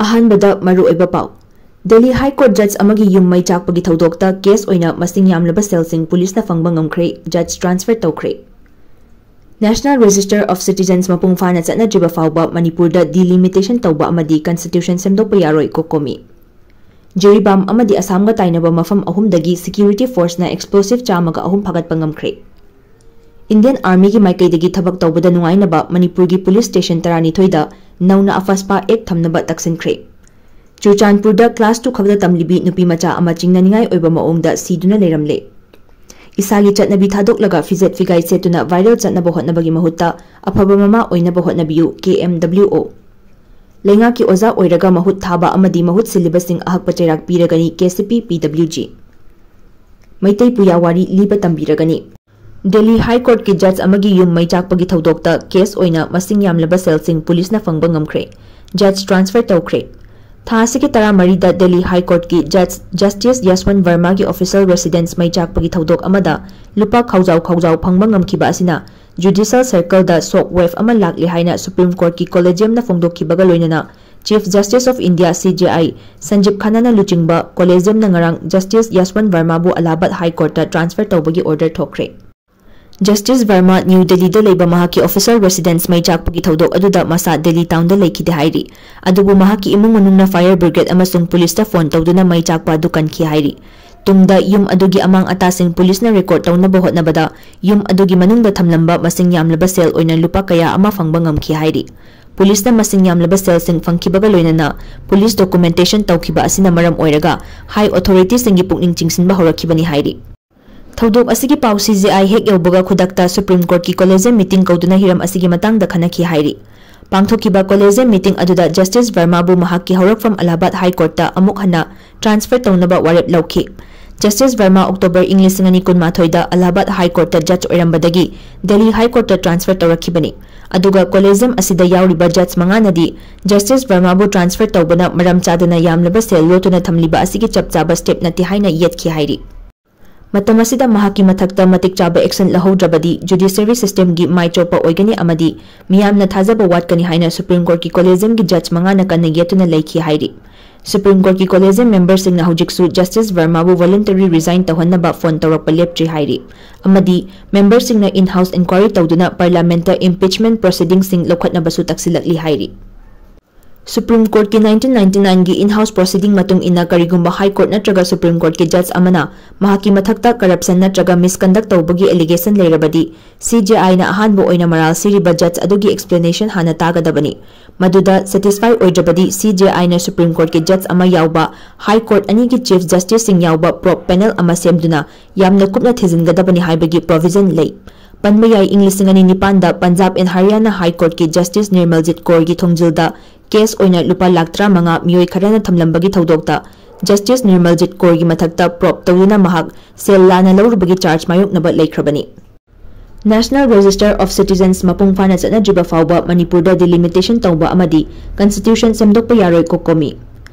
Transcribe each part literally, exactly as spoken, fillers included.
ꯑꯍꯥꯟꯕꯗ ꯃꯔꯨꯑꯣꯏꯕ ꯄꯥꯎ꯫ ꯗꯦꯜꯂꯤ ꯍꯥꯏ ꯀꯣꯔꯠ ꯖꯖ ꯑꯃꯒꯤ ꯌꯨꯝ ꯃꯩ ꯆꯥꯛꯄꯒꯤ ꯊꯧꯗꯣꯛꯇ ꯀꯦꯁ ꯑꯣꯏꯅ ꯃꯁꯤꯡ ꯌꯥꯝꯂꯕ ꯁꯦꯜꯁꯤꯡ ꯄꯨꯂꯤꯁꯅ ꯐꯪꯕ ꯉꯝꯈ꯭ꯔꯦ, ꯖꯖ ꯇ꯭ꯔꯥꯟꯁꯐꯔ ꯇꯧꯈ꯭ꯔꯦ꯫ National Register of Citizens ꯃꯄꯨꯡ ꯐꯥꯅ ꯆꯠꯅꯗ꯭ꯔꯤꯕ ꯐꯥꯎꯕ ꯃꯅꯤꯄꯨꯔꯗ ꯗꯤꯂꯤꯃꯤꯇꯦꯁꯟ ꯇꯧꯕ ꯑꯃꯗꯤ ꯀꯟꯁꯇꯤꯇ꯭ꯌꯨꯁꯟ ꯁꯦꯝꯗꯣꯛꯄ ꯌꯥꯔꯣꯏ, ꯀꯣꯀꯣꯃꯤ꯫ ꯖꯤꯔꯤꯕꯥꯝ ꯑꯃꯗꯤ ꯑꯁꯥꯝꯒ ꯇꯥꯏꯅꯕ ꯃꯐꯝ ꯑꯍꯨꯝꯗꯒꯤ ꯁꯦꯀ꯭ꯌꯨꯔꯤꯇꯤ ꯐꯣꯔꯁꯅ ꯑꯦꯛꯁꯄ꯭ꯂꯣꯁꯤꯚ ꯆꯥꯝꯃꯒ ꯑꯍꯨꯝ ꯐꯥꯒꯠꯄ ꯉꯝꯈ꯭ꯔꯦ꯫ ꯏꯟꯗꯤꯌꯟ ꯑꯥꯔꯃꯤꯒꯤ ꯃꯥꯏꯀꯩꯗꯒꯤ ꯊꯕꯛ ꯇꯧꯕꯗ ꯅꯨꯡꯉꯥꯏꯅꯕ ꯃꯅꯤꯄꯨꯔꯒꯤ ꯄꯨꯂꯤꯁ ꯁ꯭ꯇꯦꯁꯟ ꯇꯔꯥꯅꯤꯊꯣꯏꯗ ꯅꯧꯅ ꯑꯐꯥꯁꯄꯥ ꯑꯦꯛ ꯊꯝꯅꯕ ꯇꯛꯁꯤꯟꯈ꯭ꯔꯦ꯫ ꯆꯨꯔꯆꯥꯟꯄꯨꯔꯗ ꯀ꯭ꯂꯥꯁ ꯇꯨ ꯈꯛꯇ ꯇꯝꯂꯤꯕꯤ ꯅꯨꯄꯤ ꯃꯆꯥ ꯑꯃ ꯆꯤꯡꯅꯅꯤꯡꯉꯥꯏ ꯑꯣꯏꯕ ꯃꯑꯣꯡꯗ ꯁꯤꯗꯨꯅ ꯂꯩꯔꯝꯂꯦ꯫ ꯏꯁꯥꯒꯤ ꯆꯠꯅꯕꯤ ꯊꯥꯗꯣꯛꯂꯒ ꯐꯤꯖꯦꯠ ꯐꯤꯒꯥꯏ ꯁꯦꯠꯇꯨꯅ ꯚꯥꯏꯔꯦꯜ ꯆꯠꯅꯕ ꯍꯣꯠꯅꯕꯒꯤ ꯃꯍꯨꯠꯇ ꯑꯐꯕ ꯃꯃꯥ ꯑꯣꯏꯅꯕ ꯍꯣꯠꯅꯕꯤꯌꯨ, ꯀꯦ ꯑꯦꯝ ꯗꯕ꯭ꯂꯤꯎ ꯑꯣ꯫ ꯂꯩꯉꯥꯛꯀꯤ ꯑꯣꯖꯥ ꯑꯣꯏꯔꯒ ꯃꯍꯨꯠ ꯊꯥꯕ ꯑꯃꯗꯤ ꯃꯍꯨꯠ ꯁꯤꯜꯂꯤꯕꯁꯤꯡ ꯑꯍꯛꯄ ꯆꯩꯔꯥꯛ ꯄꯤꯔꯒꯅꯤ, ꯀꯦ ꯁꯤ ꯄꯤ, ꯄꯤ ꯗꯕ꯭ꯂꯤꯎ ꯖꯤ꯫ ꯃꯩꯇꯩ ꯄꯨꯌꯥ ꯋꯥꯔꯤ ꯂꯤꯕ ꯇꯝꯕꯤꯔꯒꯅꯤ꯫ ꯗꯦꯜꯂꯤ ꯍꯥꯏ ꯀꯣꯔꯠꯀꯤ ꯖꯖ ꯑꯃꯒꯤ ꯌꯨꯝ ꯃꯩ ꯆꯥꯛꯄꯒꯤ ꯊꯧꯗꯣꯛꯇ ꯀꯦꯁ ꯑꯣꯏꯅ ꯃꯁꯤꯡ ꯌꯥꯝꯂꯕ ꯁꯦꯜꯁꯤꯡ ꯄꯨꯂꯤꯁꯅ ꯐꯪꯕ ꯉꯝꯈ꯭ꯔꯦ꯫ ꯖꯖ ꯇ꯭ꯔꯥꯟꯁꯐꯔ ꯇꯧꯈ꯭ꯔꯦ꯫ ꯊꯥ ꯑꯁꯤꯒꯤ ꯇꯔꯥꯃꯔꯤꯗ ꯗꯦꯜꯂꯤ ꯍꯥꯏ ꯀꯣꯔꯠꯀꯤ ꯖꯖ ꯖꯁꯇꯤꯁ ꯌꯁꯋꯟ ꯚꯔꯃꯥꯒꯤ ꯑꯣꯐꯤꯁꯤꯌꯦꯜ ꯔꯦꯁꯤꯗꯦꯟꯁ ꯃꯩ ꯆꯥꯛꯄꯒꯤ ꯊꯧꯗꯣꯛ ꯑꯃꯗ ꯂꯨꯄꯥ ꯈꯥꯎꯖꯥꯎ ꯈꯥꯎꯖꯥꯎ ꯐꯪꯕ ꯉꯝꯈꯤꯕ ꯑꯁꯤꯅ ꯖꯨꯗꯤꯁꯤꯌꯦꯜ ꯁꯔꯀꯜꯗ ꯁꯣꯛ ꯋꯦꯚ ꯑꯃ ꯂꯥꯛꯂꯦ ꯍꯥꯏꯅ ꯁꯨꯄ꯭ꯔꯤꯝ ꯀꯣꯔꯠꯀꯤ ꯀꯣꯂꯦꯖꯤꯌꯝꯅ ꯐꯣꯡꯗꯣꯛꯈꯤꯕꯒ ꯂꯣꯏꯅꯅ ꯆꯤꯐ ꯖꯁꯇꯤꯁ ꯑꯣꯐ ꯏꯟꯗꯤꯌꯥ, ꯁꯤ ꯖꯦ ꯑꯥꯏ, ꯁꯟꯖꯤꯕ ꯈꯟꯅꯥꯅ ꯂꯨꯆꯤꯡꯕ ꯀꯣꯂꯦꯖꯤꯌꯝꯅ ꯉꯔꯥꯡ ꯖꯁꯇꯤꯁ ꯌꯁꯋꯟ ꯚꯔꯃꯥꯕꯨ ꯑꯂꯥꯍꯥꯕꯥꯗ ꯍꯥꯏ ꯀꯣꯔꯠꯇ ꯇ꯭ꯔꯥꯟꯁꯐꯔ ꯇꯧꯕꯒꯤ ꯑꯣꯔꯗꯔ ꯊꯣꯛꯈ꯭ꯔꯦ꯫ ꯖꯁꯇꯤꯁ ꯚꯔꯃꯥ ꯅ꯭ꯌꯨ ꯗꯦꯜꯂꯤꯗ ꯂꯩꯕ ꯃꯍꯥꯛꯀꯤ ꯑꯣꯐꯤꯁꯤꯌꯦꯜ ꯔꯦꯁꯤꯗꯦꯟꯁ ꯃꯩ ꯆꯥꯛꯄꯒꯤ ꯊꯧꯗꯣꯛ ꯑꯗꯨꯗ ꯃꯁꯥ ꯗꯦꯜꯂꯤ ꯇꯥꯎꯟꯗ ꯂꯩꯈꯤꯗꯦ ꯍꯥꯏꯔꯤ꯫ ꯑꯗꯨꯕꯨ ꯃꯍꯥꯛꯀꯤ ꯏꯃꯨꯡ ꯃꯅꯨꯡꯅ ꯐꯥꯌꯔ ꯕ꯭ꯔꯤꯒꯦꯗ ꯑꯃꯁꯨꯡ ꯄꯨꯂꯤꯁꯇ ꯐꯣꯟ ꯇꯧꯗꯨꯅ ꯃꯩ ꯆꯥꯛꯄ ꯑꯗꯨ ꯀꯟꯈꯤ ꯍꯥꯏꯔꯤ꯫ ꯇꯨꯡꯗ ꯌꯨꯝ ꯑꯗꯨꯒꯤ ꯑꯃꯥꯡ ꯑꯇꯥꯁꯤꯡ ꯄꯨꯂꯤꯁꯅ ꯔꯦꯀꯣꯔꯗ ꯇꯧꯅꯕ ꯍꯣꯠꯅꯕꯗ ꯌꯨꯝ ꯑꯗꯨꯒꯤ ꯃꯅꯨꯡꯗ ꯊꯝꯂꯝꯕ ꯃꯁꯤꯡ ꯌꯥꯝꯂꯕ ꯁꯦꯜ ꯑꯣꯏꯅ ꯂꯨꯄꯥ ꯀꯌꯥ ꯑꯃ ꯐꯪꯕ ꯉꯝꯈꯤ ꯍꯥꯏꯔꯤ꯫ ꯄꯨꯂꯤꯁꯅ ꯃꯁꯤꯡ ꯌꯥꯝꯂꯕ ꯁꯦꯜꯁꯤꯡ ꯐꯪꯈꯤꯕꯒ ꯂꯣꯏꯅꯅ ꯄꯨꯂꯤꯁ ꯗꯣꯀꯨꯃꯦꯟꯇꯦꯁꯟ ꯇꯧꯈꯤꯕ ꯑꯁꯤꯅ ꯃꯔꯝ ꯑꯣꯏꯔꯒ ꯍꯥꯏ ꯑꯣꯊꯣꯔꯤꯇꯤꯁꯤꯡꯒꯤ ꯄꯨꯛꯅꯤꯡ ꯆꯤꯡꯁꯤꯟꯕ ꯍꯧꯔꯛꯈꯤꯕꯅꯤ ꯍꯥꯏꯔꯤ꯫ ꯊꯧꯗꯣꯛ ꯑꯁꯤꯒꯤ ꯄꯥꯎ ꯁꯤ ꯖꯦ ꯑꯥꯏ ꯍꯦꯛ ꯌꯧꯕꯒ ꯈꯨꯗꯛꯇ ꯁꯨꯄ꯭ꯔꯤꯝ ꯀꯣꯔꯠꯀꯤ ꯀꯣꯂꯦꯖꯤꯌꯝ ꯃꯤꯇꯤꯡ ꯀꯧꯗꯨꯅ ꯍꯤꯔꯝ ꯑꯁꯤꯒꯤ ꯃꯇꯥꯡꯗ ꯈꯟꯅꯈꯤ ꯍꯥꯏꯔꯤ꯫ ꯄꯥꯡꯊꯣꯛꯈꯤꯕ ꯀꯣꯂꯦꯖꯤꯌꯝ ꯃꯤꯇꯤꯡ ꯑꯗꯨꯗ ꯖꯁꯇꯤꯁ ꯚꯔꯃꯥꯕꯨ ꯃꯍꯥꯛꯀꯤ ꯍꯧꯔꯛꯐꯝ ꯑꯂꯥꯍꯥꯕꯥꯗ ꯍꯥꯏ ꯀꯣꯔꯠꯇ ꯑꯃꯨꯛ ꯍꯟꯅ ꯇ꯭ꯔꯥꯟꯁꯐꯔ ꯇꯧꯅꯕ ꯋꯥꯔꯦꯞ ꯂꯧꯈꯤ꯫ ꯖꯁꯇꯤꯁ ꯚꯔꯃꯥ ꯑꯣꯛꯇꯣꯕꯔ ꯏꯪ ꯂꯤꯁꯤꯡ ꯑꯅꯤ ꯀꯨꯟꯃꯥꯊꯣꯏꯗ ꯑꯂꯥꯍꯥꯕꯥꯗ ꯍꯥꯏ ꯀꯣꯔꯠꯇ ꯖꯖ ꯑꯣꯏꯔꯝꯕꯗꯒꯤ ꯗꯦꯜꯂꯤ ꯍꯥꯏ ꯀꯣꯔꯠꯇ ꯇ꯭ꯔꯥꯟꯁꯐꯔ ꯇꯧꯔꯛꯈꯤꯕꯅꯤ꯫ ꯑꯗꯨꯒ ꯀꯣꯂꯦꯖꯤꯌꯝ ꯑꯁꯤꯗ ꯌꯥꯎꯔꯤꯕ ꯖꯖ ꯃꯉꯥꯅꯗꯤ ꯖꯁꯇꯤꯁ ꯚꯔꯃꯥꯕꯨ ꯇ꯭ꯔꯥꯟꯁꯐꯔ ꯇꯧꯕꯅ ꯃꯔꯝ ꯆꯥꯗꯅ ꯌꯥꯝꯂꯕ ꯁꯦꯜ ꯂꯣꯠꯇꯨꯅ ꯊꯝꯂꯤꯕ ꯑꯁꯤꯒꯤ ꯆꯞ ꯆꯥꯕ ꯁ꯭ꯇꯦꯞ ꯅꯠꯇꯦ ꯍꯥꯏꯅ ꯌꯦꯠꯈꯤ ꯍꯥꯏꯔꯤ꯫ ꯃꯇꯝ ꯑꯁꯤꯗ ꯃꯍꯥꯛꯀꯤ ꯃꯊꯛꯇ ꯃꯇꯤꯛ ꯆꯥꯕ action ꯂꯧꯍꯧꯗ꯭ꯔꯕꯗꯤ judiciary systemꯒꯤ ꯃꯥꯏ ꯆꯣꯞꯄ ꯑꯣꯏꯒꯅꯤ ꯑꯃꯗꯤ ꯃꯤꯌꯥꯝꯅ ꯊꯥꯖꯕ ꯋꯥꯠꯀꯅꯤ ꯍꯥꯏꯅ Supreme Courtꯀꯤ collegiumꯒꯤ judge ꯃꯉꯥꯅ ꯀꯟꯅ ꯌꯦꯠꯇꯨꯅ ꯂꯩꯈꯤ ꯍꯥꯏꯔꯤ꯫ Supreme Courtꯀꯤ collegium memberꯁꯤꯡꯅ ꯍꯧꯖꯤꯛꯁꯨ Justice Vermaꯕꯨ voluntary resign ꯇꯧꯍꯟꯅꯕ phone ꯇꯧꯔꯛꯄ ꯂꯦꯞꯇ꯭ꯔꯤ ꯍꯥꯏꯔꯤ꯫ ꯑꯃꯗꯤ memberꯁꯤꯡꯅ in-house inquiry ꯇꯧꯗꯨꯅ parliamentꯇ impeachment proceedingꯁꯤꯡ ꯂꯧꯈꯠꯅꯕꯁꯨ ꯇꯛꯁꯤꯜꯂꯛꯂꯤ ꯍꯥꯏꯔꯤ꯫ Supreme Courtꯀꯤ nineteen ninety nineꯒꯤ in-house proceeding ꯃꯇꯨꯡ ꯏꯟꯅ ꯀꯔꯤꯒꯨꯝꯕ High Court ꯅꯠꯇ꯭ꯔꯒ Supreme Courtꯀꯤ judge ꯑꯃꯅ ꯃꯍꯥꯛꯀꯤ ꯃꯊꯛꯇ corruption ꯅꯠꯇ꯭ꯔꯒ misconduct ꯇꯧꯕꯒꯤ allegation ꯂꯩꯔꯕꯗꯤ, CJIꯅ ꯑꯍꯥꯟꯕ ꯑꯣꯏꯅ ꯃꯔꯥꯜ ꯁꯤꯔꯤꯕ judge ꯑꯗꯨꯒꯤ explanation ꯍꯥꯟꯅ ꯇꯥꯒꯗꯕꯅꯤ꯫ ꯃꯗꯨꯗ satisfy ꯑꯣꯏꯗ꯭ꯔꯕꯗꯤ, CJIꯅ Supreme Courtꯀꯤ judge ꯑꯃ ꯌꯥꯎꯕ High Court ꯑꯅꯤꯒꯤ Chief Justiceꯁꯤꯡ ꯌꯥꯎꯕ probe panel ꯑꯃ ꯁꯦꯝꯗꯨꯅ ꯌꯥꯝꯅ ꯀꯨꯞꯅ ꯊꯤꯖꯤꯟꯒꯗꯕꯅꯤ ꯍꯥꯏꯕꯒꯤ provision ꯂꯩ꯫ ꯄꯟꯕ ꯌꯥꯏ, ꯏꯪ ꯂꯤꯁꯤꯡ ꯑꯅꯤ ꯅꯤꯄꯥꯟꯗ Punjab and Haryana High Courtꯀꯤ Justice Nirmaljit Kaurꯒꯤ ꯊꯣꯡꯖꯤꯜꯗ case ꯑꯣꯏꯅ ꯂꯨꯄꯥ ꯂꯥꯈ ꯇꯔꯥꯃꯉꯥ ꯃꯤꯑꯣꯏ ꯈꯔꯅ ꯊꯝꯂꯝꯕꯒꯤ ꯊꯧꯗꯣꯛꯇ Justice Nirmaljit Kaurꯒꯤ ꯃꯊꯛꯇ probe ꯇꯧꯗꯨꯅ ꯃꯍꯥꯛ ꯁꯦꯜ ꯂꯥꯟꯅ ꯂꯧꯔꯨꯕꯒꯤ charge ꯃꯥꯌꯣꯛꯅꯕ ꯂꯩꯈ꯭ꯔꯕꯅꯤ꯫ National Register of Citizens ꯃꯄꯨꯡ ꯐꯥꯅ ꯆꯠꯅꯗ꯭ꯔꯤꯕ ꯐꯥꯎꯕ ꯃꯅꯤꯄꯨꯔꯗ delimitation ꯇꯧꯕ ꯑꯃꯗꯤ constitution ꯁꯦꯝꯗꯣꯛꯄ ꯌꯥꯔꯣꯏ, COCOMI꯫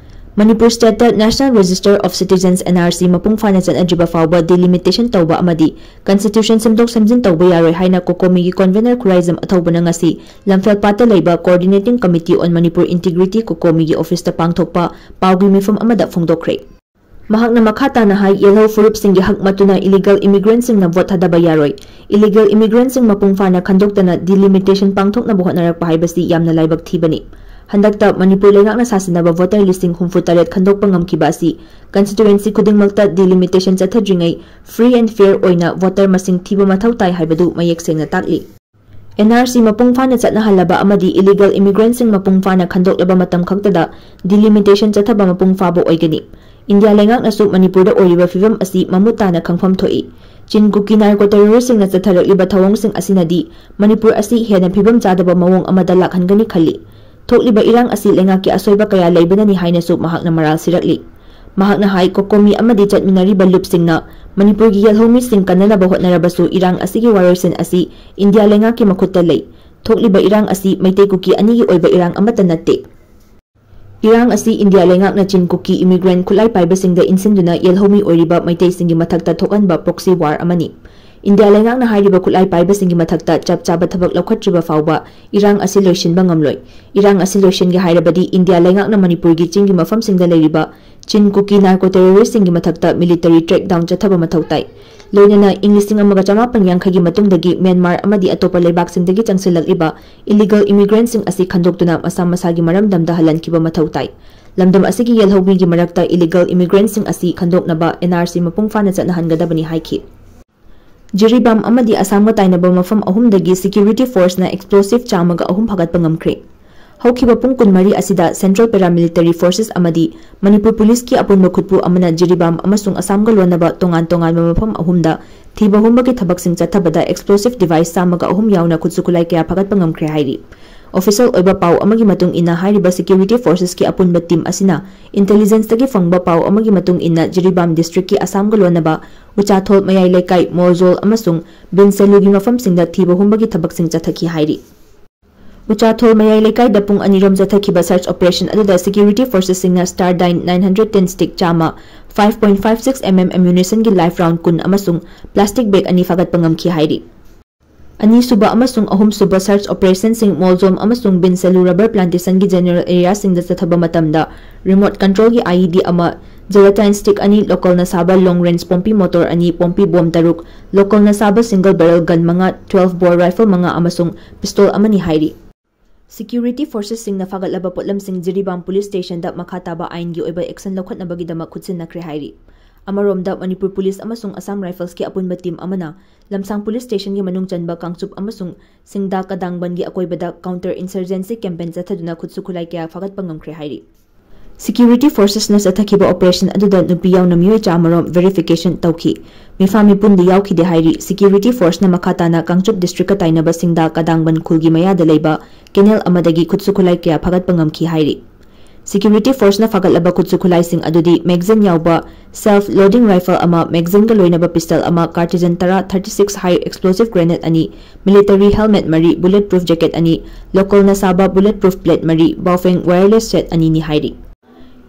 Manipur stateꯇ National Register of Citizens, NRC, ꯃꯄꯨꯡ ꯐꯥꯅ ꯆꯠꯅꯗ꯭ꯔꯤꯕ ꯐꯥꯎꯕ delimitation ꯇꯧꯕ ꯑꯃꯗꯤ constitution ꯁꯦꯝꯗꯣꯛ ꯁꯦꯝꯖꯤꯟ ꯇꯧꯕ ꯌꯥꯔꯣꯏ ꯍꯥꯏꯅ COCOMIꯒꯤ convener ꯈꯨꯔꯥꯏꯖꯝ ꯑꯊꯧꯕꯅ ꯉꯁꯤ ꯂꯝꯐꯦꯜꯄꯥꯠꯇ ꯂꯩꯕ Coordinating Committee on Manipur Integrity, COCOMIꯒꯤ officeꯇ ꯄꯥꯡꯊꯣꯛꯄ ꯄꯥꯎꯒꯤ ꯃꯤꯐꯝ ꯑꯃꯗ ꯐꯣꯡꯗꯣꯛꯈ꯭ꯔꯦ꯫ ꯃꯍꯥꯛꯅ ꯃꯈꯥ ꯇꯥꯅ ꯍꯥꯏ, ꯌꯦꯜꯍꯧ ꯐꯨꯔꯨꯞꯁꯤꯡꯒꯤ ꯍꯛ ꯃꯠꯇꯨꯅ illegal immigrantꯁꯤꯡꯅ vote ꯊꯥꯗꯕ ꯌꯥꯔꯣꯏ꯫ Illegal immigrantꯁꯤꯡ ꯃꯄꯨꯡ ꯐꯥꯅ ꯈꯟꯗꯣꯛꯇꯅ delimitation ꯄꯥꯡꯊꯣꯛꯅꯕ ꯍꯣꯠꯅꯔꯛꯄ ꯍꯥꯏꯕꯁꯤ ꯌꯥꯝꯅ ꯂꯥꯏꯕꯛ ꯊꯤꯕꯅꯤ꯫ ꯍꯟꯗꯛꯇ ꯃꯅꯤꯄꯨꯔ ꯂꯩꯉꯥꯛꯅ ꯁꯥꯁꯤꯟꯅꯕ voter ꯂꯤꯁꯤꯡ ꯍꯨꯝꯐꯨ ꯇꯔꯦꯠ ꯈꯟꯗꯣꯛꯄ ꯉꯝꯈꯤꯕ ꯑꯁꯤ constituency ꯈꯨꯗꯤꯡꯃꯛꯇ delimitation ꯆꯠꯊꯗ꯭ꯔꯤꯉꯩ free and fair ꯑꯣꯏꯅ voter ꯃꯁꯤꯡ ꯊꯤꯕ ꯃꯊꯧ ꯇꯥꯏ ꯍꯥꯏꯕꯗꯨ ꯃꯌꯦꯛ ꯁꯦꯡꯅ ꯇꯥꯛꯂꯤ꯫ NRC ꯃꯄꯨꯡ ꯐꯥꯅ ꯆꯠꯅꯍꯜꯂꯕ ꯑꯃꯗꯤ illegal immigrantꯁꯤꯡ ꯃꯄꯨꯡ ꯐꯥꯅ ꯈꯟꯗꯣꯛꯂꯕ ꯃꯇꯝ ꯈꯛꯇꯗ delimitation ꯆꯠꯊꯕ ꯃꯄꯨꯡ ꯐꯥꯕ ꯑꯣꯏꯒꯅꯤ꯫ ꯏꯟꯗꯤꯌꯥ ꯂꯩꯉꯥꯛꯅꯁꯨ ꯃꯅꯤꯄꯨꯔꯗ ꯑꯣꯏꯔꯤꯕ ꯐꯤꯕꯝ ꯑꯁꯤ ꯃꯃꯨꯠ ꯇꯥꯅ ꯈꯪꯐꯝ ꯊꯣꯛꯏ꯫ ꯆꯤꯟ ꯀꯨꯀꯤ narco terroristꯁꯤꯡꯅ ꯆꯠꯊꯔꯛꯂꯤꯕ ꯊꯧꯑꯣꯡꯁꯤꯡ ꯑꯁꯤꯅꯗꯤ ꯃꯅꯤꯄꯨꯔ ꯑꯁꯤ ꯍꯦꯟꯅ ꯐꯤꯕꯝ ꯆꯥꯗꯕ ꯃꯑꯣꯡ ꯑꯃꯗ ꯂꯥꯛꯍꯟꯒꯅꯤ ꯈꯜꯂꯤ꯫ ꯊꯣꯛꯂꯤꯕ ꯏꯔꯥꯡ ꯑꯁꯤ ꯂꯩꯉꯥꯛꯀꯤ ꯑꯁꯣꯏꯕ ꯀꯌꯥ ꯂꯩꯕꯅꯅꯤ ꯍꯥꯏꯅꯁꯨ ꯃꯍꯥꯛꯅ ꯃꯔꯥꯜ ꯁꯤꯔꯛꯂꯤ꯫ ꯃꯍꯥꯛꯅ ꯍꯥꯏ, COCOMI ꯑꯃꯗꯤ ꯆꯠꯃꯤꯟꯅꯔꯤꯕ ꯂꯨꯞꯁꯤꯡꯅ ꯃꯅꯤꯄꯨꯔꯒꯤ ꯌꯦꯜꯍꯧꯃꯤꯁꯤꯡ ꯀꯟꯅꯅꯕ ꯍꯣꯠꯅꯔꯕꯁꯨ ꯏꯔꯥꯡ ꯑꯁꯤꯒꯤ ꯋꯥꯔꯣꯏꯁꯤꯟ ꯑꯁꯤ ꯏꯟꯗꯤꯌꯥ ꯂꯩꯉꯥꯛꯀꯤ ꯃꯈꯨꯠꯇ ꯂꯩ꯫ ꯊꯣꯛꯂꯤꯕ ꯏꯔꯥꯡ ꯑꯁꯤ ꯃꯩꯇꯩ ꯀꯨꯀꯤ ꯑꯅꯤꯒꯤ ꯑꯣꯏꯕ ꯏꯔꯥꯡ ꯑꯃꯠꯇ ꯅꯠꯇꯦ꯫ ꯏꯔꯥꯡ ꯑꯁꯤ ꯏꯟꯗꯤꯌꯥ ꯂꯩꯉꯥꯛꯅ ꯆꯤꯟ ꯀꯨꯀꯤ immigrant ꯈꯨꯠꯂꯥꯏ ꯄꯥꯏꯕꯁꯤꯡꯗ ꯏꯟꯁꯤꯟꯗꯨꯅ ꯌꯦꯜꯍꯧꯃꯤ ꯑꯣꯏꯔꯤꯕ ꯃꯩꯇꯩꯁꯤꯡꯒꯤ ꯃꯊꯛꯇ ꯊꯣꯛꯍꯟꯕ proxy war ꯑꯃꯅꯤ꯫ ꯏꯟꯗꯤꯌꯥ ꯂꯩꯉꯥꯛꯅ ꯍꯥꯏꯔꯤꯕ ꯈꯨꯠꯂꯥꯏ ꯄꯥꯏꯕꯁꯤꯡꯒꯤ ꯃꯊꯛꯇ ꯆꯞ ꯆꯥꯕ ꯊꯕꯛ ꯂꯧꯈꯠꯇ꯭ꯔꯤꯕ ꯐꯥꯎꯕ ꯏꯔꯥꯡ ꯑꯁꯤ ꯂꯣꯏꯁꯤꯟꯕ ꯉꯝꯂꯣꯏ꯫ ꯏꯔꯥꯡ ꯑꯁꯤ ꯂꯣꯏꯁꯤꯟꯒꯦ ꯍꯥꯏꯔꯕꯗꯤ ꯏꯟꯗꯤꯌꯥ ꯂꯩꯉꯥꯛꯅ ꯃꯅꯤꯄꯨꯔꯒꯤ ꯆꯤꯡꯒꯤ ꯃꯐꯝꯁꯤꯡꯗ ꯂꯩꯔꯤꯕ ꯆꯤꯟ ꯀꯨꯀꯤ narco terroristꯁꯤꯡꯒꯤ ꯃꯊꯛꯇ military crackdown ꯆꯠꯊꯕ ꯃꯊꯧ ꯇꯥꯏ꯫ ꯂꯣꯏꯅꯅ ꯏꯪ ꯂꯤꯁꯤꯡ ꯑꯃꯒ ꯆꯃꯥꯄꯟ ꯌꯥꯡꯈꯩꯒꯤ ꯃꯇꯨꯡꯗꯒꯤ ꯃ꯭ꯌꯥꯟꯃꯥꯔ ꯑꯃꯗꯤ ꯑꯇꯣꯞꯄ ꯂꯩꯕꯥꯛꯁꯤꯡꯗꯒꯤ ꯆꯪꯁꯤꯜꯂꯛꯂꯤꯕ illegal immigrantꯁꯤꯡ ꯑꯁꯤ ꯈꯟꯗꯣꯛꯇꯨꯅ ꯃꯁꯥ ꯃꯁꯥꯒꯤ ꯃꯔꯝꯗꯝꯗ ꯍꯜꯍꯟꯈꯤꯕ ꯃꯊꯧ ꯇꯥꯏ꯫ ꯂꯝꯗꯝ ꯑꯁꯤꯒꯤ ꯌꯦꯜꯍꯧꯃꯤꯒꯤ ꯃꯔꯛꯇ illegal immigrantꯁꯤꯡ ꯑꯁꯤ ꯈꯟꯗꯣꯛꯅꯕ NRC ꯃꯄꯨꯡ ꯐꯥꯅ ꯆꯠꯅꯍꯟꯒꯗꯕꯅꯤ ꯍꯥꯏꯈꯤ꯫ ꯖꯤꯔꯤꯕꯥꯝ ꯑꯃꯗꯤ ꯑꯁꯥꯝꯒ ꯇꯥꯏꯅꯕ ꯃꯐꯝ ꯑꯍꯨꯝꯗꯒꯤ security forceꯅ explosive ꯆꯥꯝꯃꯒ ꯑꯍꯨꯝ ꯐꯥꯒꯠꯄ ꯉꯝꯈ꯭ꯔꯦ꯫ ꯍꯧꯈꯤꯕ ꯄꯨꯡ ꯀꯨꯟꯃꯔꯤ ꯑꯁꯤꯗ Central Paramilitary Forces ꯑꯃꯗꯤ ꯃꯅꯤꯄꯨꯔ ꯄꯨꯂꯤꯁꯀꯤ ꯑꯄꯨꯟꯕ ꯈꯨꯠꯄꯨ ꯑꯃꯅ ꯖꯤꯔꯤꯕꯥꯝ ꯑꯃꯁꯨꯡ ꯑꯁꯥꯝꯒ ꯂꯣꯟꯅꯕ ꯇꯣꯉꯥꯟ ꯇꯣꯉꯥꯟꯕ ꯃꯐꯝ ꯑꯍꯨꯝꯗ ꯊꯤꯕ ꯍꯨꯝꯕꯒꯤ ꯊꯕꯛꯁꯤꯡ ꯆꯠꯊꯕꯗ explosive device ꯆꯥꯝꯃꯒ ꯑꯍꯨꯝ ꯌꯥꯎꯅ ꯈꯨꯠꯁꯨ ꯈꯨꯠꯂꯥꯏ ꯀꯌꯥ ꯐꯥꯒꯠꯄ ꯉꯝꯈ꯭ꯔꯦ ꯍꯥꯏꯔꯤ꯫ Official ꯑꯣꯏꯕ ꯄꯥꯎ ꯑꯃꯒꯤ ꯃꯇꯨꯡ ꯏꯟꯅ ꯍꯥꯏꯔꯤꯕ security forcesꯀꯤ ꯑꯄꯨꯟꯕ team ꯑꯁꯤꯅ intelligenceꯇꯒꯤ ꯐꯪꯕ ꯄꯥꯎ ꯑꯃꯒꯤ ꯃꯇꯨꯡ ꯏꯟꯅ ꯖꯤꯔꯤꯕꯥꯝ districtꯀꯤ ꯑꯁꯥꯝꯒ ꯂꯣꯟꯅꯕ ꯎꯆꯥꯊꯣꯜ ꯃꯌꯥꯏ ꯂꯩꯀꯥꯏ, ꯃꯣꯜꯖꯣꯜ ꯑꯃꯁꯨꯡ ꯕꯤꯟꯁꯦꯂꯨꯒꯤ ꯃꯐꯝꯁꯤꯡꯗ ꯊꯤꯕ ꯍꯨꯝꯕꯒꯤ ꯊꯕꯛꯁꯤꯡ ꯆꯠꯊꯈꯤ ꯍꯥꯏꯔꯤ꯫ ꯎꯆꯥꯊꯣꯜ ꯃꯌꯥꯏ ꯂꯩꯀꯥꯏꯗ ꯄꯨꯡ ꯑꯅꯤꯔꯣꯝ ꯆꯠꯊꯈꯤꯕ search operationꯁꯤꯡ ꯑꯗꯨꯗ security forcesꯁꯤꯡꯅ Star Dine nine hundred ten stick ꯆꯥꯝꯃ, five point five six mm ammunitionꯒꯤ live round ꯀꯨꯟ ꯑꯃꯁꯨꯡ plastic bag ꯑꯅꯤ ꯐꯥꯒꯠꯄ ꯉꯝꯈꯤ ꯍꯥꯏꯔꯤ꯫ ꯑꯅꯤꯁꯨꯕ ꯑꯃꯁꯨꯡ ꯑꯍꯨꯝꯁꯨꯕ search operationꯁꯤꯡ ꯃꯣꯜꯖꯣꯝ ꯑꯃꯁꯨꯡ ꯕꯤꯟꯁꯦꯂꯨ rubber plantationꯒꯤ general areaꯁꯤꯡꯗ ꯆꯠꯊꯕ ꯃꯇꯝꯗ remote controlꯒꯤ IED ꯑꯃ, gelatine stick ꯑꯅꯤ, localꯅ ꯁꯥꯕ long range ꯄꯣꯝꯄꯤ motor ꯑꯅꯤ, ꯄꯣꯝꯄꯤ bomb ꯇꯔꯨꯛ, localꯅ ꯁꯥꯕ single barrel gun ꯃꯉꯥ, twelve bore rifle ꯃꯉꯥ ꯑꯃꯁꯨꯡ pistol ꯑꯃꯅꯤ ꯍꯥꯏꯔꯤ꯫ Security forcesꯁꯤꯡꯅ ꯐꯥꯒꯠꯂꯕ ꯄꯣꯠꯂꯝꯁꯤꯡ ꯖꯤꯔꯤꯕꯥꯝ police stationꯗ ꯃꯈꯥ ꯇꯥꯕ ꯑꯥꯏꯟꯒꯤ ꯑꯣꯏꯕ action ꯂꯧꯈꯠꯅꯕꯒꯤꯗꯃꯛ ꯈꯨꯠꯁꯤꯟꯅꯈ꯭ꯔꯦ ꯍꯥꯏꯔꯤ꯫ ꯑꯃꯔꯣꯝꯗ ꯃꯅꯤꯄꯨꯔ police ꯑꯃꯁꯨꯡ Assam Riflesꯀꯤ ꯑꯄꯨꯟꯕ team ꯑꯃꯅ ꯂꯝꯁꯥꯡ police stationꯒꯤ ꯃꯅꯨꯡ ꯆꯟꯕ ꯀꯥꯡꯆꯨꯞ ꯑꯃꯁꯨꯡ ꯁꯤꯡꯗꯥ ꯀꯗꯥꯡꯕꯟꯒꯤ ꯑꯀꯣꯏꯕꯗ counter insurgency campaign ꯆꯠꯊꯗꯨꯅ ꯈꯨꯠꯁꯨ ꯈꯨꯠꯂꯥꯏ ꯀꯌꯥ ꯐꯥꯒꯠꯄ ꯉꯝꯈ꯭ꯔꯦ ꯍꯥꯏꯔꯤ꯫ Security forcesꯅ ꯆꯠꯊꯈꯤꯕ operation ꯑꯗꯨꯗ ꯅꯨꯄꯤ ꯌꯥꯎꯅ ꯃꯤꯑꯣꯏ ꯆꯥꯃꯔꯣꯝ verification ꯇꯧꯈꯤ꯫ ꯃꯤꯐꯥ ꯃꯤꯄꯨꯟꯗꯤ ꯌꯥꯎꯈꯤꯗꯦ ꯍꯥꯏꯔꯤ꯫ Security forceꯅ ꯃꯈꯥ ꯇꯥꯅ ꯀꯥꯡꯆꯨꯞ districtꯀ ꯇꯥꯏꯅꯕ ꯁꯤꯡꯗꯥ ꯀꯗꯥꯡꯕꯟ ꯈꯨꯜꯒꯤ ꯃꯌꯥꯗ ꯂꯩꯕ canal ꯑꯃꯗꯒꯤ ꯈꯨꯠꯁꯨ ꯈꯨꯠꯂꯥꯏ ꯀꯌꯥ ꯐꯥꯒꯠꯄ ꯉꯝꯈꯤ ꯍꯥꯏꯔꯤ꯫ Security forceꯅ ꯐꯥꯒꯠꯂꯕ ꯈꯨꯠꯁꯨ ꯈꯨꯠꯂꯥꯏꯁꯤꯡ ꯑꯗꯨꯗꯤ magazine ꯌꯥꯎꯕ self loading rifle ꯑꯃ, magazineꯒ ꯂꯣꯏꯅꯕ pistol ꯑꯃ, cartridge ꯇꯔꯥ, thirty six high explosive grenade ꯑꯅꯤ, military helmet ꯃꯔꯤ, bullet proof jacket ꯑꯅꯤ, localꯅ ꯁꯥꯕ bullet proof plate ꯃꯔꯤ, Baofeng wireless set ꯑꯅꯤꯅꯤ ꯍꯥꯏꯔꯤ꯫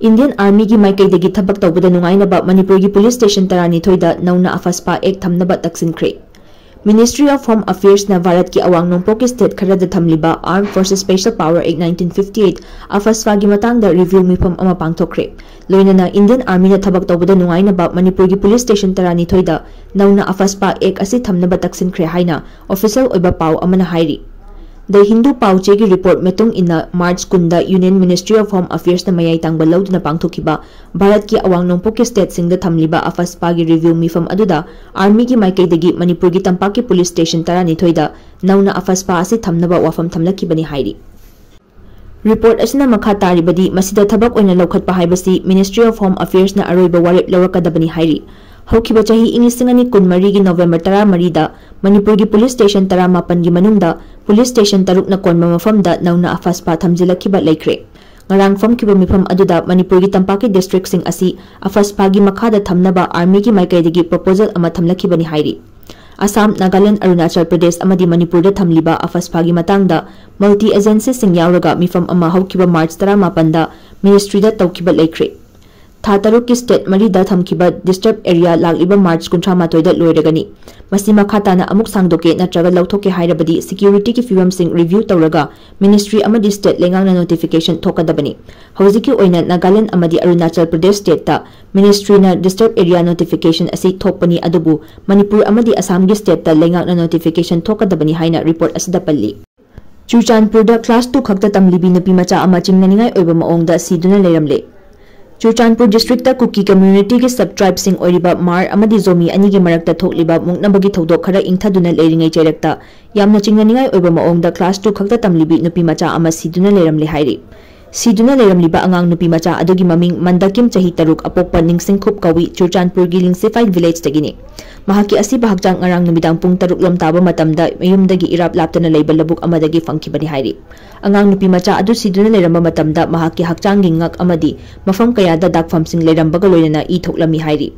Indian Armyꯒꯤ ꯃꯥꯏꯀꯩꯗꯒꯤ ꯊꯕꯛ ꯇꯧꯕꯗ ꯅꯨꯡꯉꯥꯏꯅꯕ ꯃꯅꯤꯄꯨꯔꯒꯤ police station ꯇꯔꯥꯅꯤꯊꯣꯏꯗ ꯅꯧꯅ AFSPA Act ꯊꯝꯅꯕ ꯇꯛꯁꯤꯟꯈ꯭ꯔꯦ꯫ Ministry of Home Affairsꯅ ꯚꯥꯔꯠꯀꯤ ꯑꯋꯥꯡ ꯅꯣꯡꯄꯣꯛꯀꯤ state ꯈꯔꯗ ꯊꯝꯂꯤꯕ Armed Forces Special Power Act nineteen fifty eight, AFSPAꯒꯤ ꯃꯇꯥꯡꯗ review ꯃꯤꯐꯝ ꯑꯃ ꯄꯥꯡꯊꯣꯛꯈ꯭ꯔꯦ꯫ ꯂꯣꯏꯅꯅ Indian Armyꯅ ꯊꯕꯛ ꯇꯧꯕꯗ ꯅꯨꯡꯉꯥꯏꯅꯕ ꯃꯅꯤꯄꯨꯔꯒꯤ police station ꯇꯔꯥꯅꯤꯊꯣꯏꯗ ꯅꯧꯅ AFSPA Act ꯑꯁꯤ ꯊꯝꯅꯕ ꯇꯛꯁꯤꯟꯈ꯭ꯔꯦ ꯍꯥꯏꯅ official ꯑꯣꯏꯕ ꯄꯥꯎ ꯑꯃꯅ ꯍꯥꯏꯔꯤ꯫ The Hindu ꯄꯥꯎ ꯆꯦꯒꯤ report ꯃꯇꯨꯡ ꯏꯟꯅ, March ꯀꯨꯟꯗ Union Ministry of Home Affairsꯅ ꯃꯌꯥꯏ ꯇꯥꯡꯕ ꯂꯧꯗꯨꯅ ꯄꯥꯡꯊꯣꯛꯈꯤꯕ ꯚꯥꯔꯠꯀꯤ ꯑꯋꯥꯡ ꯅꯣꯡꯄꯣꯛꯀꯤ stateꯁꯤꯡꯗ ꯊꯝꯂꯤꯕ AFSPAꯒꯤ review ꯃꯤꯐꯝ ꯑꯗꯨꯗ Armyꯒꯤ ꯃꯥꯏꯀꯩꯗꯒꯤ ꯃꯅꯤꯄꯨꯔꯒꯤ ꯇꯝꯄꯥꯛꯀꯤ police station ꯇꯔꯥꯅꯤꯊꯣꯏꯗ ꯅꯧꯅ AFSPA ꯑꯁꯤ ꯊꯝꯅꯕ ꯋꯥꯐꯝ ꯊꯝꯂꯛꯈꯤꯕꯅꯤ ꯍꯥꯏꯔꯤ꯫ Report ꯑꯁꯤꯅ ꯃꯈꯥ ꯇꯥꯔꯤꯕꯗꯤ, ꯃꯁꯤꯗ ꯊꯕꯛ ꯑꯣꯏꯅ ꯂꯧꯈꯠꯄ ꯍꯥꯏꯕꯁꯤ Ministry of Home Affairsꯅ ꯑꯔꯣꯏꯕ ꯋꯥꯔꯦꯞ ꯂꯧꯔꯛꯀꯗꯕꯅꯤ ꯍꯥꯏꯔꯤ꯫ ꯍꯧꯈꯤꯕ ꯆꯍꯤ ꯏꯪ ꯂꯤꯁꯤꯡ ꯑꯅꯤ ꯀꯨꯟꯃꯔꯤꯒꯤ November ꯇꯔꯥꯃꯔꯤꯗ ꯃꯅꯤꯄꯨꯔꯒꯤ police station ꯇꯔꯥꯃꯥꯄꯟꯒꯤ ꯃꯅꯨꯡꯗ police station ꯇꯔꯨꯛꯅ ꯀꯣꯟꯕ ꯃꯐꯝꯗ ꯅꯧꯅ AFSPA ꯊꯝꯖꯤꯜꯂꯛꯈꯤꯕ ꯂꯩꯈ꯭ꯔꯦ꯫ ꯉꯔꯥꯡ ꯐꯝꯈꯤꯕ ꯃꯤꯐꯝ ꯑꯗꯨꯗ ꯃꯅꯤꯄꯨꯔꯒꯤ ꯇꯝꯄꯥꯛꯀꯤ districtꯁꯤꯡ ꯑꯁꯤ AFSPAꯒꯤ ꯃꯈꯥꯗ ꯊꯝꯅꯕ Armyꯒꯤ ꯃꯥꯏꯀꯩꯗꯒꯤ proposal ꯑꯃ ꯊꯝꯂꯛꯈꯤꯕꯅꯤ ꯍꯥꯏꯔꯤ꯫ ꯑꯁꯥꯝ, ꯅꯥꯒꯥꯂꯦꯟ, ꯑꯔꯨꯅꯥꯆꯜ ꯄ꯭ꯔꯗꯦꯁ ꯑꯃꯗꯤ ꯃꯅꯤꯄꯨꯔꯗ ꯊꯝꯂꯤꯕ AFSPAꯒꯤ ꯃꯇꯥꯡꯗ multi agencyꯁꯤꯡ ꯌꯥꯎꯔꯒ ꯃꯤꯐꯝ ꯑꯃ ꯍꯧꯈꯤꯕ March ꯇꯔꯥꯃꯥꯄꯟꯗ ministryꯗ ꯇꯧꯈꯤꯕ ꯂꯩꯈ꯭ꯔꯦ꯫ ꯊꯥ ꯇꯔꯨꯛꯀꯤ state ꯃꯔꯤꯗ ꯊꯝꯈꯤꯕ disturb area ꯂꯥꯛꯂꯤꯕ March ꯀꯨꯟꯊ꯭ꯔꯥ ꯃꯥꯊꯣꯏꯗ ꯂꯣꯏꯔꯒꯅꯤ꯫ ꯃꯁꯤ ꯃꯈꯥ ꯇꯥꯅ ꯑꯃꯨꯛ ꯁꯥꯡꯗꯣꯛꯀꯦ ꯅꯠꯇ꯭ꯔꯒ ꯂꯧꯊꯣꯛꯀꯦ ꯍꯥꯏꯔꯕꯗꯤ securityꯒꯤ ꯐꯤꯕꯝꯁꯤꯡ review ꯇꯧꯔꯒ ministry ꯑꯃꯗꯤ state ꯂꯩꯉꯥꯛꯅ notification ꯊꯣꯛꯀꯗꯕꯅꯤ꯫ ꯍꯧꯖꯤꯛꯀꯤ ꯑꯣꯏꯅ ꯅꯥꯒꯥꯂꯦꯟ ꯑꯃꯗꯤ Arunachal Pradesh stateꯇ ministryꯅ disturb area notification ꯑꯁꯤ ꯊꯣꯛꯄꯅꯤ, ꯑꯗꯨꯕꯨ ꯃꯅꯤꯄꯨꯔ ꯑꯃꯗꯤ ꯑꯁꯥꯝꯒꯤ stateꯇ ꯂꯩꯉꯥꯛꯅ notification ꯊꯣꯛꯀꯗꯕꯅꯤ ꯍꯥꯏꯅ report ꯑꯁꯤꯗ ꯄꯜꯂꯤ꯫ ꯆꯨꯔꯆꯥꯟꯄꯨꯔꯗ class two ꯈꯛꯇ ꯇꯝꯂꯤꯕꯤ ꯅꯨꯄꯤ ꯃꯆꯥ ꯑꯃ ꯆꯤꯡꯅꯅꯤꯡꯉꯥꯏ ꯑꯣꯏꯕ ꯃꯑꯣꯡꯗ ꯁꯤꯗꯨꯅ ꯂꯩꯔꯝꯂꯦ꯫ ꯆꯨꯔꯆꯥꯟꯄꯨꯔ districtꯇ ꯀꯨꯀꯤ communityꯒꯤ sub tribeꯁꯤꯡ ꯑꯣꯏꯔꯤꯕ ꯃꯥꯔ ꯑꯃꯗꯤ ꯖꯣꯃꯤ ꯑꯅꯤꯒꯤ ꯃꯔꯛꯇ ꯊꯣꯛꯂꯤꯕ ꯃꯨꯛꯅꯕꯒꯤ ꯊꯧꯗꯣꯛ ꯈꯔ ꯏꯪꯊꯗꯨꯅ ꯂꯩꯔꯤꯉꯩ ꯆꯩꯔꯛꯇ ꯌꯥꯝꯅ ꯆꯤꯡꯅꯅꯤꯡꯉꯥꯏ ꯑꯣꯏꯕ ꯃꯑꯣꯡꯗ class two ꯈꯛꯇ ꯇꯝꯂꯤꯕꯤ ꯅꯨꯄꯤ ꯃꯆꯥ ꯑꯃ ꯁꯤꯗꯨꯅ ꯂꯩꯔꯝꯂꯦ ꯍꯥꯏꯔꯤ꯫ ꯁꯤꯗꯨꯅ ꯂꯩꯔꯝꯂꯤꯕ ꯑꯉꯥꯡ ꯅꯨꯄꯤ ꯃꯆꯥ ꯑꯗꯨꯒꯤ ꯃꯃꯤꯡ ꯃꯟꯗꯀꯤꯝ, ꯆꯍꯤ ꯇꯔꯨꯛ, ꯑꯄꯣꯛꯄ ꯅꯤꯡꯁꯤꯡꯈꯨꯞ ꯀꯧꯏ, ꯆꯨꯔꯆꯥꯟꯄꯨꯔꯒꯤ ꯂꯤꯡꯁꯤꯐꯥꯏꯠ ꯚꯤꯂꯦꯖꯇꯒꯤꯅꯤ꯫ ꯃꯍꯥꯛꯀꯤ ꯑꯁꯤꯕ ꯍꯛꯆꯥꯡ ꯉꯔꯥꯡ ꯅꯨꯃꯤꯗꯥꯡ ꯄꯨꯡ ꯇꯔꯨꯛ ꯂꯣꯝ ꯇꯥꯕ ꯃꯇꯝꯗ ꯃꯌꯨꯝꯗꯒꯤ ꯏꯔꯥꯞ ꯂꯥꯞꯇꯅ ꯂꯩꯕ ꯂꯧꯕꯨꯛ ꯑꯃꯗꯒꯤ ꯐꯪꯈꯤꯕꯅꯤ ꯍꯥꯏꯔꯤ꯫ ꯑꯉꯥꯡ ꯅꯨꯄꯤ ꯃꯆꯥ ꯑꯗꯨ ꯁꯤꯗꯨꯅ ꯂꯩꯔꯝꯕ ꯃꯇꯝꯗ ꯃꯍꯥꯛꯀꯤ ꯍꯛꯆꯥꯡꯒꯤ ꯉꯛ ꯑꯃꯗꯤ ꯃꯐꯝ ꯀꯌꯥꯗ ꯗꯥꯛꯐꯝꯁꯤꯡ ꯂꯩꯔꯝꯕꯒ ꯂꯣꯏꯅꯅ ꯏ ꯊꯣꯛꯂꯝꯃꯤ ꯍꯥꯏꯔꯤ꯫